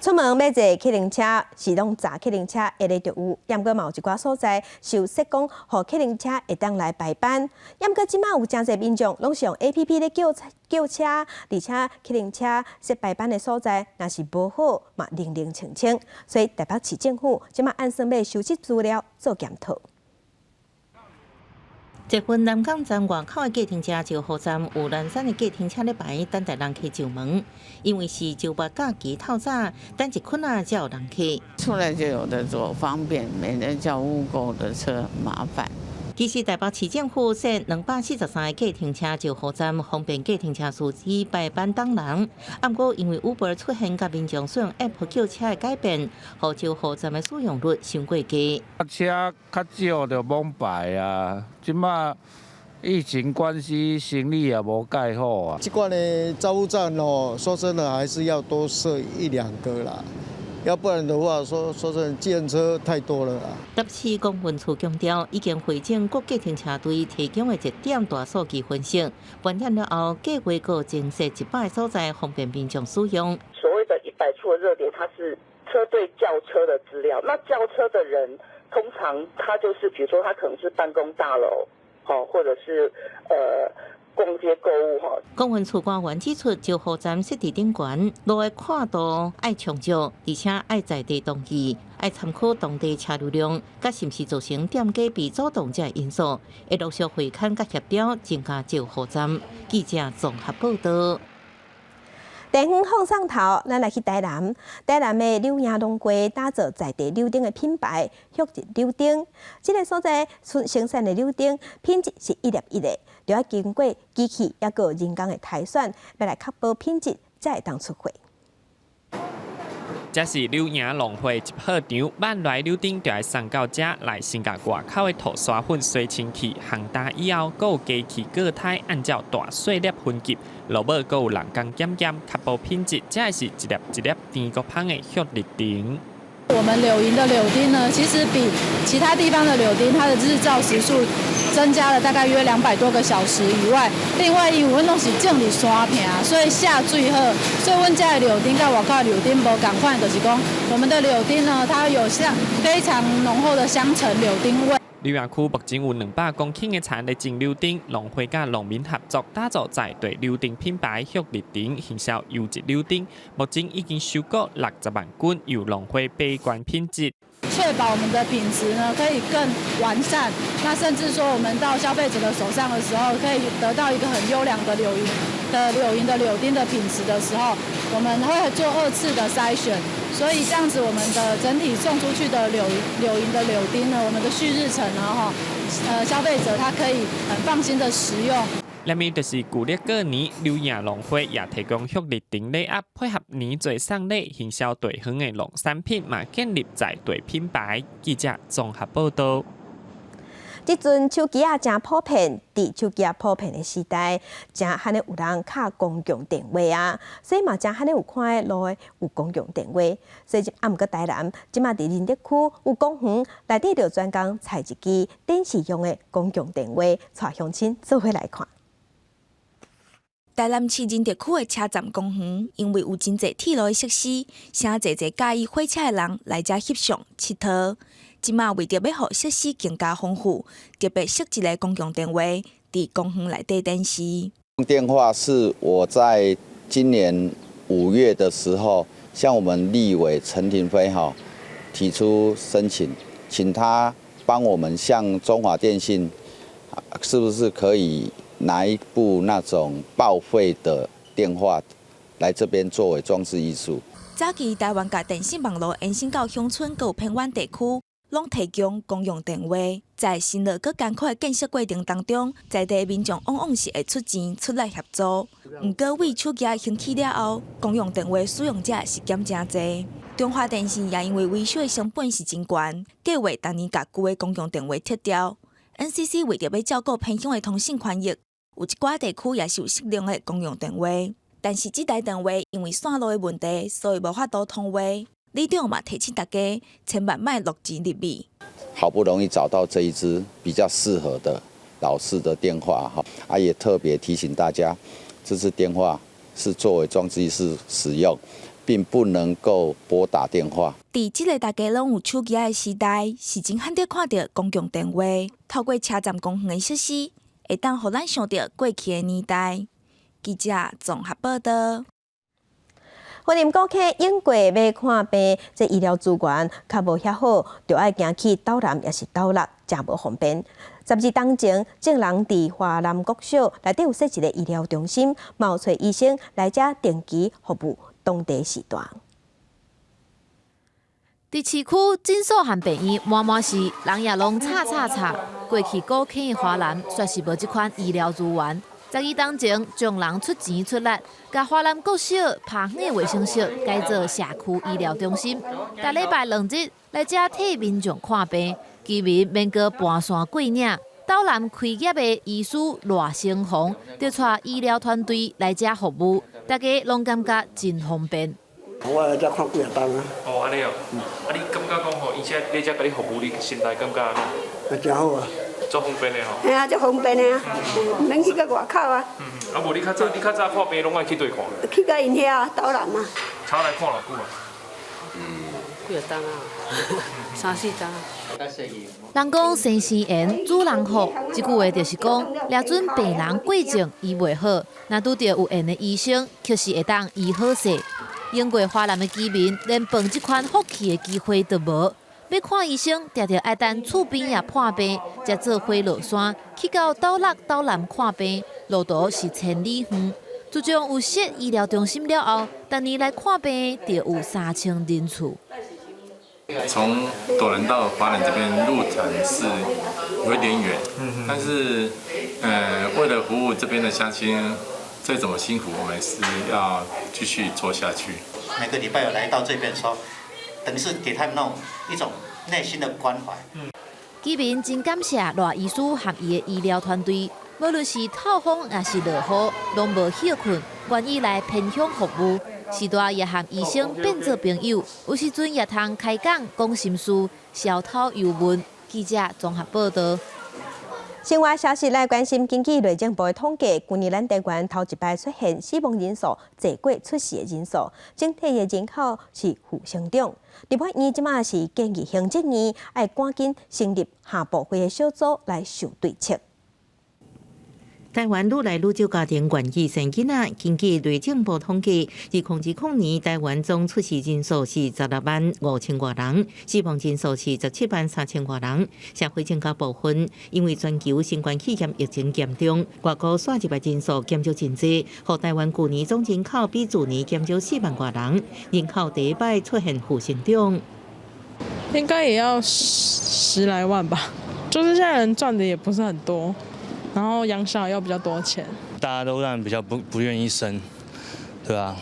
Speaker 1: 出門欲坐計程車，是攏閘計程車，下咧就有。毋過嘛有一寡所在是有設講，予計程車會當來排班。毋過這馬有誠濟民眾攏是用 APP 咧叫叫車，而且計程車設排班的所在，若是無好嘛，冷冷清清。所以台北市政府這馬按算欲收集資料做檢討。
Speaker 14: 捷運南港站外口的計程車招呼站有藍山的計程車咧排，等待人客上門。因為是周末假期透早，等一困仔才有人客。
Speaker 10: 出來就有得坐，方便，免得叫 Uber 的車麻煩。
Speaker 14: 其實台北市政府設243個計程車招呼站，方便計程車司機排班等人。毋過因為 Uber 出現，佮民眾使用 App 叫車的改變，予招呼站的使用率傷過低。
Speaker 11: 車較少就罔排啊，這馬疫情關係，生意也無蓋好啊。
Speaker 12: 這款的招呼站哦，說真的，還是要多設一兩個啦。要不然的話，說說真的，計程車太多了啦。
Speaker 14: 台北市公運處強調，已經匯整各計程車隊提供的熱點大數據分析，盤點了後，計劃閣增設100個所在，方便民眾使用。
Speaker 13: 所謂的100處的熱點，它是車隊叫車的資料。那叫車的人，通常他就是，比如說他可能是辦公大樓，或者是逛街購物哈。
Speaker 14: 公運處官員指出，招呼站設置頂懸，路的闊度愛充足，而且愛在地登記，愛參考當地車流量，佮是毋是造成店家被阻擋這因素，會陸續會勘佮協調增加招呼站。記者綜合報導。
Speaker 1: 地方放送頭，咱來去台南。台南的柳營農會打造在地柳丁的品牌，旭日柳丁。這個所在生產的柳丁品質是一粒一个，就愛經過機器抑閣人工的篩選，欲來確保品質，才會當出貨。
Speaker 27: 這是柳營農會集貨場，挽來柳丁就愛送到遮來，先共外口的塗沙粉洗清氣，烘焦以後，閣有機器過篩，按照大細粒分級，落尾閣有人工檢驗，確保品質。這是一粒一粒甜閣芳的旭日丁。
Speaker 28: 我們柳營的柳丁呢，其實比其他地方的柳丁，它的日照時數增加了大概約200多個小時以外。另外，因為阮攏是種佇山坪，所以下水好，所以阮遮的柳丁佮外口的柳丁無仝款，就是講我們的柳丁呢，它有香非常濃厚的香橙柳丁味。
Speaker 27: 柳營區目前有200公頃的田咧種柳丁，農會佮農民合作打造在地柳丁品牌旭日丁，行銷優質柳丁。目前已經收割60萬斤，由農會把關品質，
Speaker 28: 確保我們的品質呢可以更完善。那甚至說，我們到消費者的手上的時候，可以得到一個很優良的柳營的柳丁的品質的時候，我們會做二次的篩選。所以這樣子，我們的整體送出去的柳營的柳丁呢，我們的旭日橙呢，哈，消費者他可以很放心的食用。
Speaker 27: 另面就是舊曆過年，柳營農會也提供旭日丁禮盒，配合年節送禮，行銷地方的農產品，嘛建立在地品牌。記者綜合報導。
Speaker 1: 這陣手機仔誠普遍，佇手機仔普遍的時代，誠罕有人敲公共電話啊，所以嘛誠罕有看的路的有公共電話。所以啊，毋過台南這馬佇仁德區有公園內底就專工採一支電視用的公共電話，帶鄉親做伙來看。
Speaker 29: 台南市仁德區的車站公園，因為有真濟鐵路的設施，誠濟濟佮意火車的人來遮翕相、𨑨迌。這馬為著欲予設施更加豐富，特別設一个公共電話佇公園內底展示。
Speaker 30: 電話是我在今年5月的時候，向我們立委陳亭妃哈提出申請，請他幫我們向中華電信，是不是可以拿一部那種報廢的電話來這邊作為裝置藝術。
Speaker 29: 早期台灣共電信網路延伸到鄉村閣有偏遠地區，攏提供公用電話。在辛勞閣艱苦的建設過程當中，在地民眾往往是會出錢出力協助。毋過為手機興起了後，公用電話使用者是減誠濟。中華電信也因為維修的成本是真懸，計劃逐年共舊的公用電話撤掉。NCC 為著欲照顧偏鄉的通訊權益，有一寡地區也是有適量的公用電話。但是這台電話因為線路的問題，所以無法度通話。里長嘛提醒大家，千萬莫落錢入去。
Speaker 30: 好不容易找到這一支比較適合的老式的電話，哈，啊也特別提醒大家，這支電話是作為裝置藝術使用，並不能夠撥打電話。
Speaker 29: 佇這个大家攏有手機的時代，是真罕得看著公共電話。透過車站公園的設施，會當予咱想著過去的年代。記者綜合報道。
Speaker 1: 雲林古坑永過欲看病，這醫療資源較無遐好，著愛行去斗南抑是斗六，誠無方便。12冬前，眾人佇華南國小內底有設一個醫療中心，嘛有揣醫生來遮定期服務當地時段。
Speaker 5: 佇市區診所和病院滿滿是人也攏吵吵吵。過去古坑的華南煞是無這款醫療資源。12冬前，眾人出錢出力，共華南國小旁的衛生室改做社區醫療中心。逐禮拜兩日來遮替民眾看病，居民免閣盤山過嶺。斗南開業的醫師賴成宏就帶醫療團隊來遮服務，大家攏感覺真方便。
Speaker 15: 我來遮看幾若冬啊。
Speaker 16: 哦，按呢哦。啊，你感覺講吼，伊遮來遮共你服務，你心內感覺按怎？
Speaker 15: 啊，誠好啊。
Speaker 16: 足方便的吼。
Speaker 17: 嘿啊，足方便的啊，毋免去到外口啊。
Speaker 16: 嗯嗯，啊無你較早，你較早看病攏愛去佗看？
Speaker 17: 去到𪜶遐斗南啊。
Speaker 16: 才來看偌久啊？
Speaker 18: 嗯，幾若冬啊，三四冬。
Speaker 5: 人講生生緣，主人福，這句話就是講，掠準病人過症醫袂好，若拄著有緣的醫生，確實會當醫好勢。永過華南的居民，連碰這款福氣的機會都無。欲看醫生，定定愛等厝邊仔破病，才坐火落山去到斗六、斗南看病，路途是千里遠。自從有設醫療中心了後，逐年來看病就有3000人次。
Speaker 19: 從斗南到華南這邊路程是有一點遠，但是，為了服務這邊的鄉親，再怎麼辛苦，我們是要繼續做下去。
Speaker 20: 每個禮拜有來到這邊說，等於是給他們那種一種內心的關懷。
Speaker 5: 居民真感謝賴醫師和伊的醫療團隊，無論是透風抑是落雨，攏無歇睏，願意來偏鄉服務。時大也和醫生變做朋友，有時陣也通開講講心事，消頭憂悶。記者綜合報道。
Speaker 1: 新聞消息來關心，根據內政部的統計，去年咱台灣頭一擺出現死亡人數濟過出世的人數，整體的人口是負成長。立法院這馬是建議行政院愛趕緊成立跨部會的小組來想對策。
Speaker 14: 台灣愈來愈少家庭願意生囡仔。根據內政部統計，2020年台灣總出世人數是16萬5千外人，死亡人數是17萬3千外人。社會增加部分，因為全球新冠肺炎疫情嚴重，外國徙入來人數減少真濟，予台灣舊年總人口比去年減少4萬外人，人口第一擺出現負成長。
Speaker 21: 應該也要十來萬吧，就是現在人賺的也不是很多。然後養小孩要比較多錢，
Speaker 22: 大家都讓比較不願意生，對吧？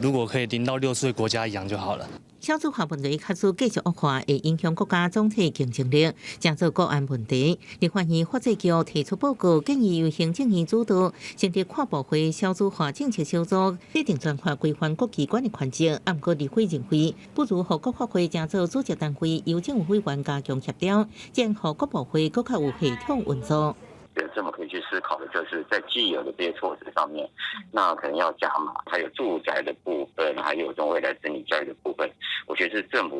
Speaker 22: 如果可以0到6歲國家養就好了。
Speaker 14: 少子化問題假使繼續惡化，會影響國家總體競爭力，成做國安問題。立法院法制局提出報告，建議由行政院主導，成立跨部會少子化政策小組，制定專法規範各機關的權責。啊，毋過立委認為，不如予國發會成做組織單位，由政務委員加強協調，這樣予各部會閣較有系統運作。
Speaker 23: 政府可以去思考的，就是在既有的這些措施上面，那可能要加碼，還有住宅的部分，還有這種未來子女教育的部分，我覺得是政府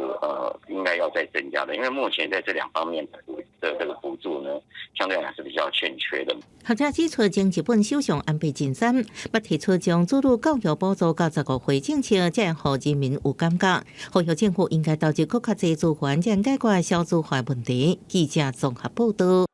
Speaker 23: 應該要再增加的，因為目前在這兩方面的這個補助呢，相對來講是比較欠缺的。
Speaker 14: 學者指出，前日本首相安倍晉三，捌提出將子女教育補助到15歲政策，這樣予人民有感覺，呼籲政府應該投入閣較濟資源，才能解決少子化問題。記者綜合報道。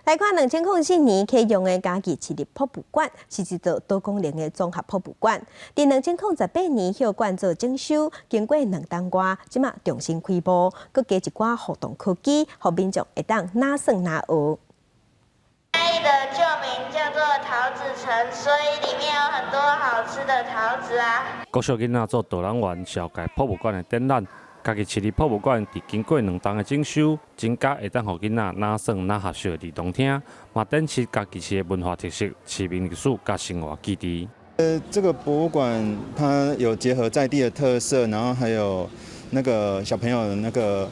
Speaker 1: 來看2004年啟用的嘉義市立博物館，是一座多功能的綜合博物館。佇2018年歇館做整修，經過兩冬外，這馬重新開幕，閣加一寡互動科技，予民眾會當哪耍哪學。
Speaker 2: 嘉義的舊名叫做桃子城，所以裡面有很多好吃的桃子啊。
Speaker 3: 國小囡仔做導覽員，紹介博物館的展覽。嘉義市立博物館佇經過兩冬的整修，增加會當予囡仔哪耍哪學習的兒童廳，嘛展示嘉義市的文化特色、市民歷史佮生活記憶。
Speaker 4: 這個博物館它有結合在地的特色，然後還有那個小朋友的那個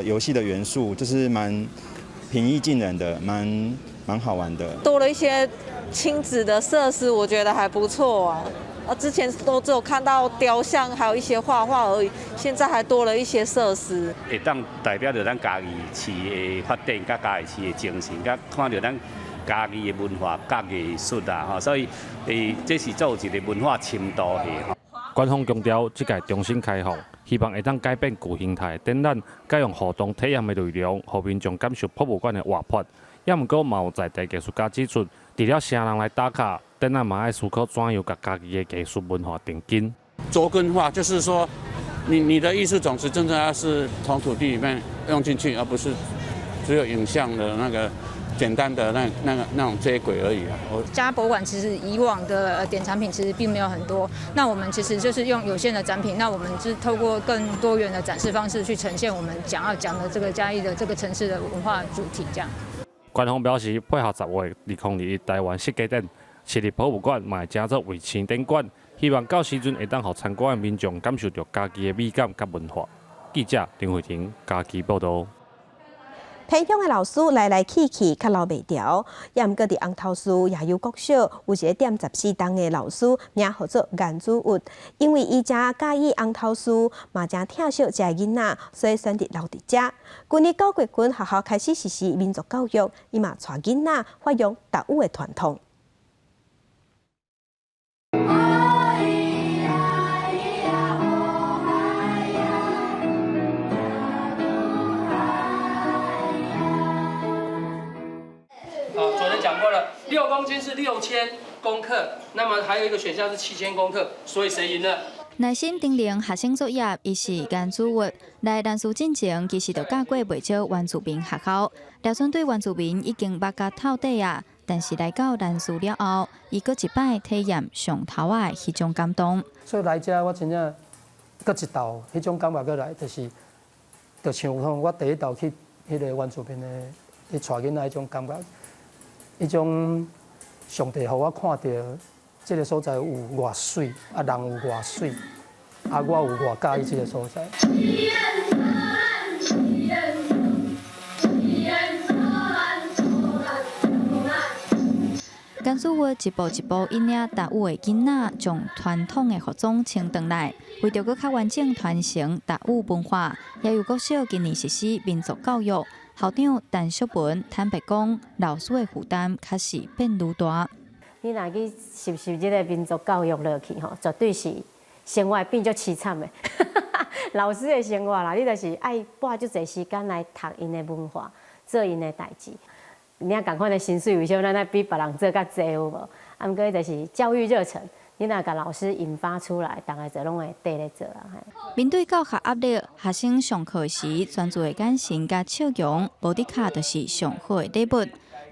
Speaker 4: 遊戲的元素，就是蠻平易近人的，蠻好玩的。
Speaker 6: 多了一些親子的設施，我覺得還不錯啊。之前都只有看到雕像，還有一些畫畫而已，現在還多了一些設施。
Speaker 7: 會當代表著咱嘉義市的發展，佮嘉義市的精神，佮看著咱嘉義的文化佮藝術啊，吼，所以這是做一個文化深度的吼。
Speaker 3: 官方強調，這屆重新開放，希望會當改變舊形態的展覽，改用互動體驗的內容，予民眾感受博物館的活潑。也毋過嘛有在地藝術家指出，除了城人來打卡，展覽嘛愛思考怎樣共嘉義的藝術文化定根。
Speaker 8: 著根化就是說，你的藝術種子真正要是從土地裡面用進去，而不是只有影像的那個簡單的那種接軌而已啊。
Speaker 9: 嘉義博物館其實以往的典藏品其實並沒有很多，那我們其實就是用有限的展品，那我們是透過更多元的展示方式去呈現我們想要講的這個嘉義的這個城市的文化主題，這樣。
Speaker 3: 官方表示，配合10月2021台灣設計展，市立博物館嘛會成做衛星展館，希望到時陣會當予參觀的民眾感受著嘉義的美感佮文化。記者林慧婷嘉義報導。
Speaker 1: 偏鄉的老師來來去去，較留袂牢。也毋過佇紅頭寺也有國小，有一个踮14冬的老師，名號做顏祖玉，因為伊誠佮意紅頭寺，嘛誠疼惜遮的囡仔，所以選擇留佇遮。舊年9月份，學校開始實施民族教育，伊嘛帶囡仔發揚達悟的傳統。
Speaker 24: 昨天講過了，6公斤是6000公克，那麼還有一個選項是7000公克，所以誰贏了？
Speaker 25: 耐心叮嚀學生作業，伊是顏祖玉。來蘭嶼進前，其實就教過袂少原住民學校。廖蓀對原住民已經捌甲透底啊，但是來到蘭嶼了後，伊閣一擺體驗上頭仔的彼種感動。
Speaker 26: 所以來遮我真正閣一道彼種感覺閣來，就是就像講我第一道去彼个原住民的去帶囡仔彼種感覺。彼種上帝予我看著這个所在有偌媠，啊人有偌媠，啊我有偌佮意這个所在。
Speaker 25: 顏祖玉一步一步引領達悟的囡仔，將傳統的服裝穿轉來，為著閣較完整傳承達悟文化，也有國小今年實施民族教育。校長陳淑文坦白講，老師的負擔確實變愈大。
Speaker 31: 你若去實習這个民族教育落去吼，絕對是生活會變足悽慘的。老師的生活啦，你就是愛撥足濟時間來讀𪜶的文化，做𪜶的代誌。領仝款的薪水，為啥物咱愛比別人做較濟有無？啊，毋過就是教育熱忱，你若共老師引發出來，逐家就攏會綴咧做啊。
Speaker 25: 面對教學壓力，學生上課時專注的眼神佮笑容，無滴卡就是上好的禮物。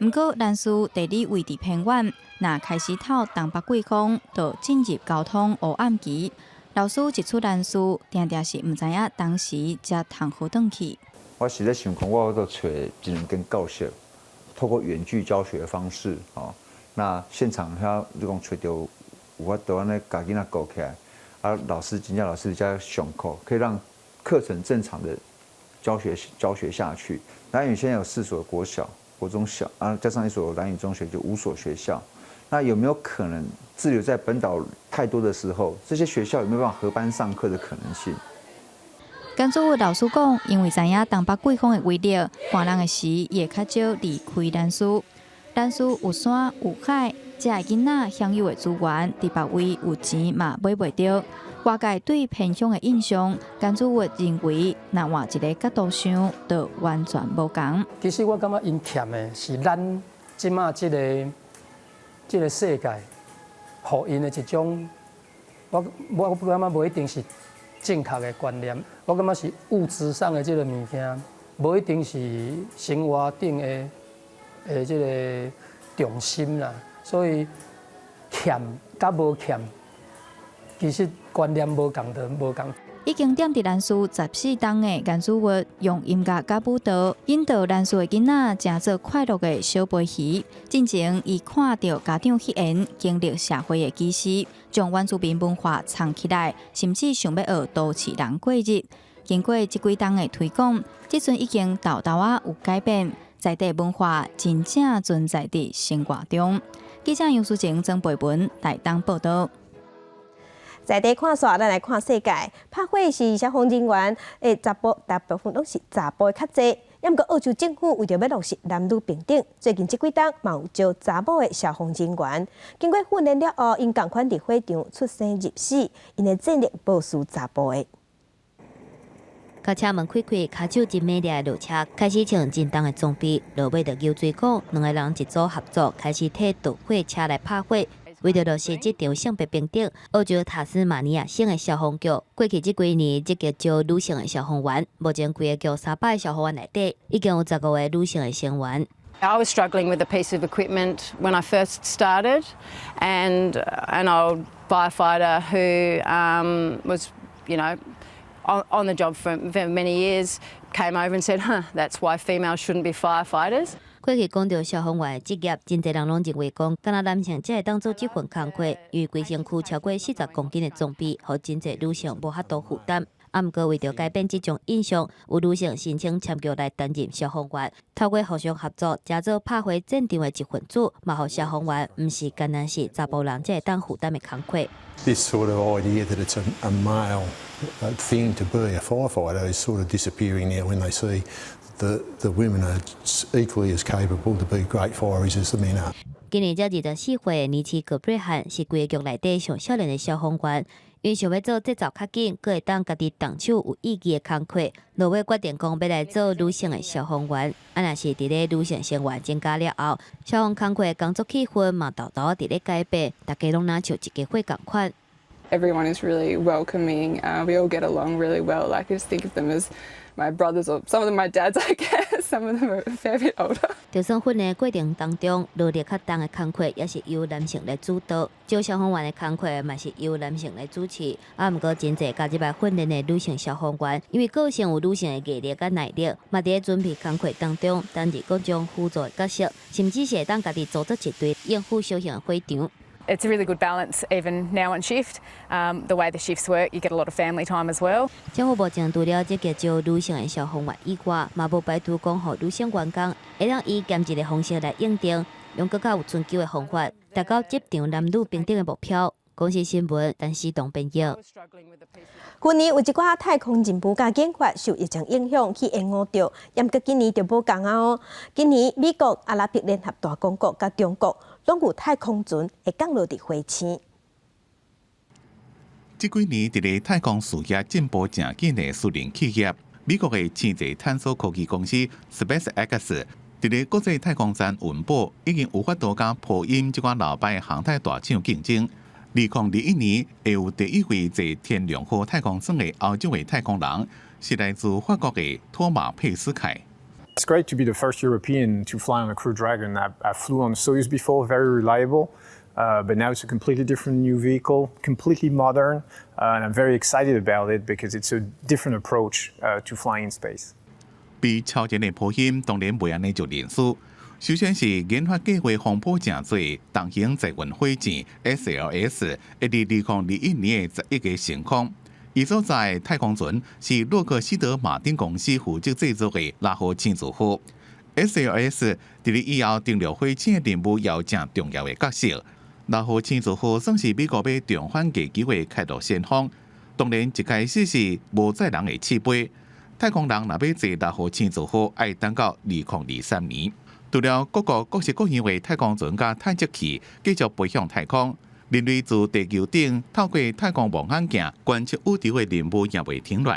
Speaker 25: 毋過蘭嶼地理位置偏遠，若開始透東北季風，就進入交通黑暗期。老師一出蘭嶼，定定是毋知影當時才通好轉去。
Speaker 32: 我是咧想講，我都揣一兩間教室，透過遠距教學的方式，哦，那現場遐你講揣著有法度按呢共囡仔顧起來，啊，老師真正老師在上課，可以讓課程正常的教學下去。蘭嶼現在有四所國小、國中小，啊，加上一所蘭嶼中學，就五所學校。那有沒有可能滯留在本島太多的時候，這些學校有沒有辦法合班上課的可能性？
Speaker 25: 甘祖老師講，因為知影東北季風的威力，寒冷的時伊會較少離開蘭嶼。蘭嶼有山有海，遮的囡仔享有的資源，佇別位有錢嘛買袂著。外界對偏鄉的印象，甘祖煜認為，若換一个角度想，就完全無仝。
Speaker 26: 其實我感覺𪜶欠的是咱這馬這個世界，予𪜶的一種，我感覺無一定是正確的觀念，我感覺是物質上的這个物件，無一定是生活頂的這个重心啦。所以欠佮無欠，其實觀念無仝就無仝。
Speaker 25: 已經踮佇蘭嶼14冬的顏祖煜，用音樂佮舞蹈引導蘭嶼的囡仔，成做快樂的小飛魚。進前，伊看著家長彼緣經歷社會的歧視，將原住民文化藏起來，甚至想欲學都市人過日。經過這幾冬的推廣，這陣已經沓沓仔有改變，在地文化真正存在佇生活中。記者楊淑靜、曾培文台東報導。
Speaker 1: 在地看煞，咱來看世界。拍火時消防人員，查埔大部分攏是查埔的較濟。毋過澳洲政府為著欲落實男女平等，最近這幾冬嘛有招查某的消防人員。經過訓練了後，𪜶仝款佇火場出生入死，𪜶的戰力無輸查埔的。
Speaker 10: 共車門開開，跤手真猛烈的落車，開始穿真重的裝備，落尾就游水講，兩个人一組合作，開始提導火車來拍火。為著落實這場性別平等，澳洲塔斯馬尼亞省的消防局過去這幾年積極招女性的消防員，目前規个局300个消防員內底，已經有15個女性的成員。
Speaker 11: I was struggling with a piece of equipment when I first started, and an old firefighter who was on the job for many years came over and said, "Huh, that's why females shouldn't be firefighters."
Speaker 10: 過去講著消防員的職業，真濟人攏認為講，干焦男性才會當做這份工課，因為規身軀超過40公斤的裝備，予真濟女性無法度負擔。啊，毋過為著改變這種印象，有女性申請參局來擔任消防員，透過互相合作，成做拍火戰場的一份子，嘛予消防員毋是干焦是查埔人才會當負擔的工課。
Speaker 12: This sort of idea that it's a male thing to be a firefighter is sort of disappearing now when they see the women are equally as capable to be great fireys as the men are.
Speaker 10: 今年才24歲的尼奇·葛布漢是規个局內底上少年的消防員，𪜶想欲做節奏較緊，閣會當家己動手有意義的工課，落尾決定講欲來做女性的消防員。啊，若是佇咧女性成員增加了後，消防工課的工作氣氛嘛，沓沓佇咧改變，大家攏若像一家伙仝款。
Speaker 13: Everyone is really welcoming. We all get along really well. Like, I just think of them as my brothers or some of them my dads, I guess. Some of them are a fair bit older.
Speaker 10: 就算訓練過程當中，勞力較重的工課也是由男性來主導，招消防員的工課嘛是由男性來主持。啊，毋過真濟加入來訓練的女性消防員，因為個性有女性的毅力佮耐力，嘛佇咧準備工課當中擔任各種輔助的角色，甚至是會當家己組織一隊應付小型的火場。
Speaker 15: It's a really good balance, even now on shift. The way the shifts work, you get a lot of family time as well.
Speaker 10: 政府目前除了積極招女性的消防員以外，嘛無排除講予女性員工會當以兼職的方式來應徵，用閣較有春秋的方法，達到職場男女平等的目標。公視新聞，陳思東編譯。
Speaker 1: 去年有一寡太空任務佮研發受疫情影響去延誤著，毋過今年就無仝啊哦。今年美國、阿拉伯聯合大公國佮中國攏有太空船會降落佇火星。
Speaker 16: 這幾年，佇咧太空事業進步誠緊的私人企業，美國的星際探索科技公司 SpaceX，佇咧國際太空站雲堡已經有法度佮波音這款老牌航太大廠競爭。2021年會有第一位坐天龍號太空船的歐洲的太空人，是來自法國的托馬佩斯凱。
Speaker 17: It's great to be the first European to fly on a Crew Dragon. I flew on Soyuz before, very reliable. But now it's a completely different new vehicle, completely modern, and I'm very excited about it because it's a different approach to flying in space.
Speaker 16: 比超前的波音當然袂按呢就認輸。首先是研發計劃風波誠濟，重型載運火箭 SLS 會佇2021年的11月升空。伊所載的太空船是洛克希德馬丁公司負責製作的六號星座號。SLS 佇咧以後登陸火星的任務也有誠重要的角色。六號星座號算是美國欲重返月球的開路先鋒。當然一開始是無載人的試飛，太空人若欲坐六號星座號，愛等到2023年。除了各國各式各樣的太空船佮探測器繼續飛向太空，人類自地球頂透過太空望遠鏡觀測宇宙的任務也未停落。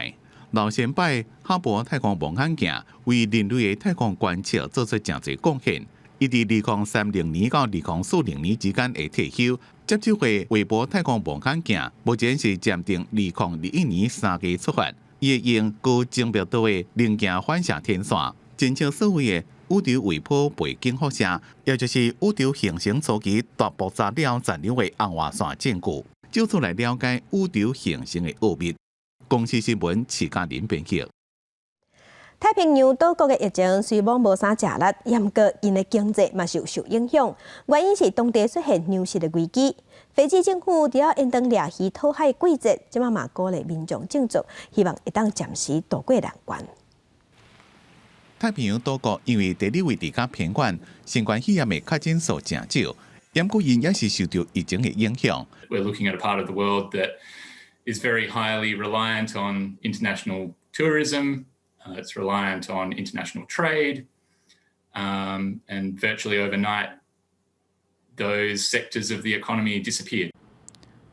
Speaker 16: 老先輩哈勃太空望遠鏡為人類的太空觀測做出誠濟貢獻。伊佇2030年到2040年之間會退休，接手的韋伯太空望遠鏡目前是暫定2021年3月出發，伊會用高精密度的棱鏡反射天線，偵測所謂的宇宙微波背景輻射，也就是宇宙形成初期大爆炸了殘留的紅外線證據，藉此來了解宇宙形成的奧秘。公視新聞徐嘉玲編輯。
Speaker 1: 太平洋島國的疫情雖罔無啥食力，毋過𪜶的經濟嘛是有受影響。原因是當地出現糧食的危機。斐濟政府除了延長掠魚討海季節，這擺嘛鼓勵民眾種植，希望會當暫時渡過難關。
Speaker 16: 太平洋島國因為地理位置較偏遠，新冠肺炎的確診數誠少，毋過𪜶也是受著疫情的影響。
Speaker 5: We're looking at a part of the world that is very highly reliant on international tourism. It's reliant on international trade, and virtually overnight, those sectors of the economy disappeared.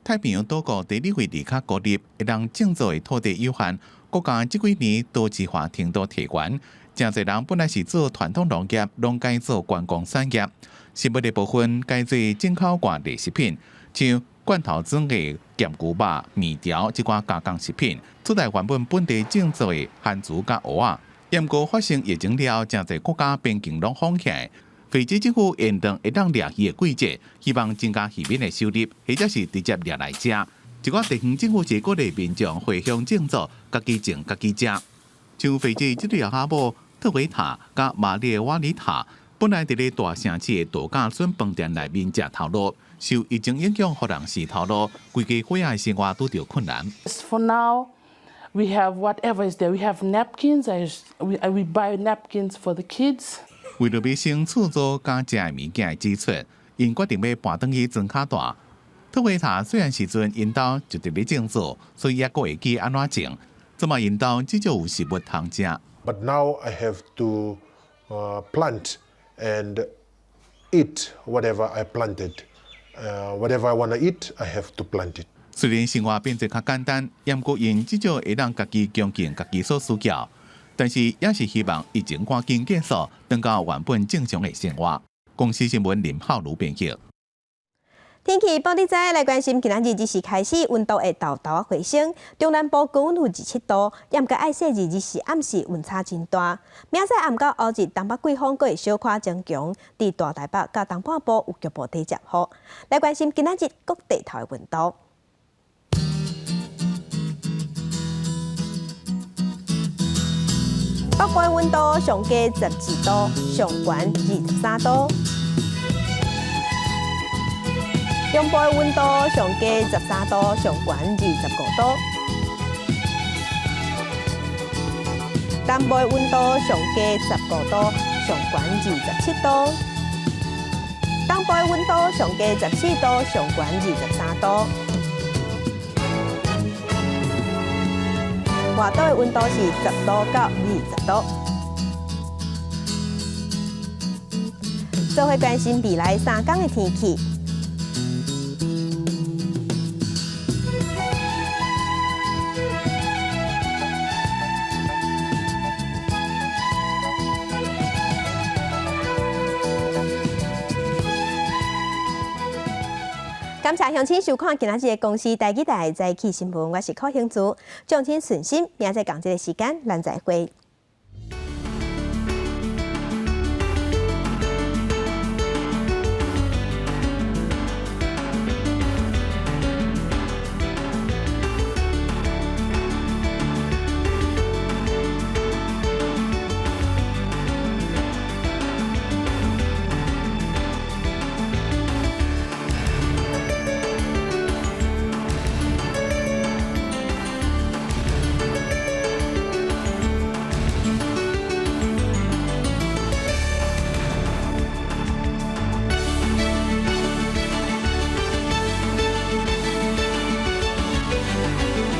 Speaker 16: 太平洋島國地理位置較孤立，會當種作的土地有限，國家這幾年多元化程度提懸，誠濟人本來是做傳統農業，攏改做觀光產業。食物的部分改做進口外來食品，像罐頭裝的鹹牛肉、麵條這款加工食品，取代原本本地種植的番薯佮芋仔。毋過發生疫情了後，誠濟國家邊境攏封起來，斐濟政府延長會當掠魚的季節，希望增加漁民的收入，或者是直接掠來食。一寡地方政府則鼓勵民眾回鄉種作，家己種家己食。像斐濟這對阿某特維塔佮瑪麗瓦里塔，本來佇咧大城市的度假村飯店內面食頭路，受疫情影響，予人蝕頭路，規家伙仔的生活拄著困難。
Speaker 14: For now, we have whatever is there. We have napkins. We buy napkins for the kids.
Speaker 16: 為著欲省厝租佮食的物件的支出，𪜶決定欲搬轉去莊跤蹛。特維塔雖然時陣𪜶兜就佇咧種作，所以猶閣會記按怎種。這馬𪜶兜至少有食物通食。
Speaker 18: But now I have to plant and eat whatever I planted. Whatever I want to eat, I have to plant it.
Speaker 16: 雖然生活變得較簡單，毋過𪜶至少會當家己供應家己所需要，但是也是希望疫情趕緊結束，轉到原本正常的生活。公視新聞林浩如編輯。
Speaker 1: 天氣報你知，來關心今仔日日時開始，溫度會沓沓仔回升。中南部高溫有27度，毋過愛細膩日時暗時溫差真大。明仔載暗到後日，東北季風閣會小可增強，佇大台北佮東半部有局部低接雨。來關心今仔日各地頭的溫度。北部的溫度上低12度，上懸23度。中部的溫度上低13度，上懸25度。南部的溫度上低15度，上懸27度。東部的溫度上低14度，上懸23度。外島的溫度是10度到20度。做伙關心未來3工的天氣。感謝鄉親收看今仔日的公視台語台早起新聞，我是柯興珠，祝親順心，明仔載仝這个時間，咱再會。